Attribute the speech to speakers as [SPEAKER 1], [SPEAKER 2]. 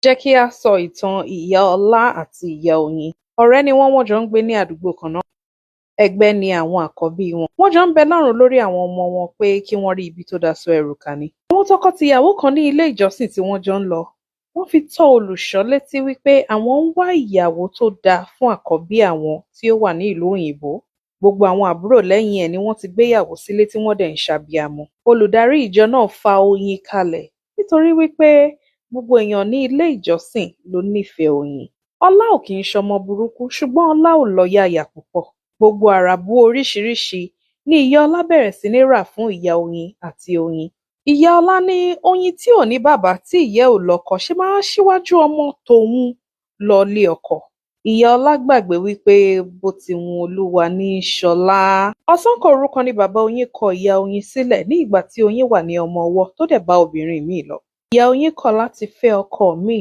[SPEAKER 1] Jẹ́ kí á sọ ìtàn Ìyá Ọlá àti Ìyá Oyin. Ọ̀rẹ́ ni wọ́n, wọ́n jọ ń gbé ní àdúgbò kan náà. Ẹgbẹ́ ni àwọn àkọ́bí wọn. Wọ́n jọ ń bẹ Ọlọ́run lórí àwọn ọmọ wọn pé kí wọ́n rí ibi tó dáa sọ ẹrù kà ni. Àwọn tọkọ-tìyàwó kan ní ilé ìjọsìn tí wọ́n jọ ń lọ. Wọ́n fi tó olùṣọ́ létí wípé àwọn ń wá ìyàwó tó dáa fún àkọ́bí àwọn tí ó wà ní ìlú òyìnbó. Gbogbo àwọn àbúrò lẹ́yìn ẹ̀ ni wọ́n ti gbéyàwó sílé tí wọ́n dẹ̀ ń ṣabiyamọ. Olùdarí ìjọ náà fa Oyin kalẹ̀ nítorí wípé gbogbo èèyàn ní ilé ìjọsìn ló nífẹ̀ẹ́ Oyin. Ọlá ò kì í ṣọmọ burúkú, ṣùgbọ́n Ọlá ò lọ́yàyà púpọ̀. Gbogbo àràbù oríṣiríṣi ni ìyá Ọlá bẹ̀rẹ̀ sí ní rà fún ìyá Oyin àti Oyin. Ìyá Ọlá ní Oyin tí ò ní bàbá tí ìyá ẹ̀ ò lọ́kọ ṣe máa ṣíwájú ọmọ tòun lọlé ọkọ. Ìyá Ọlá gbàgbé wípé bó ti wun Olúwa ní í ṣọlá. Ọ̀sán kan òru kan ni bàbá Oyin kọ ìyá Oyin sílẹ̀ ní ìgbà tí Oyin wà ní ọmọ ọwọ́, tó dẹ̀ bá obìnrin míì lọ. Ìyá Oyin kọ̀ láti fẹ́ ọkọ míì.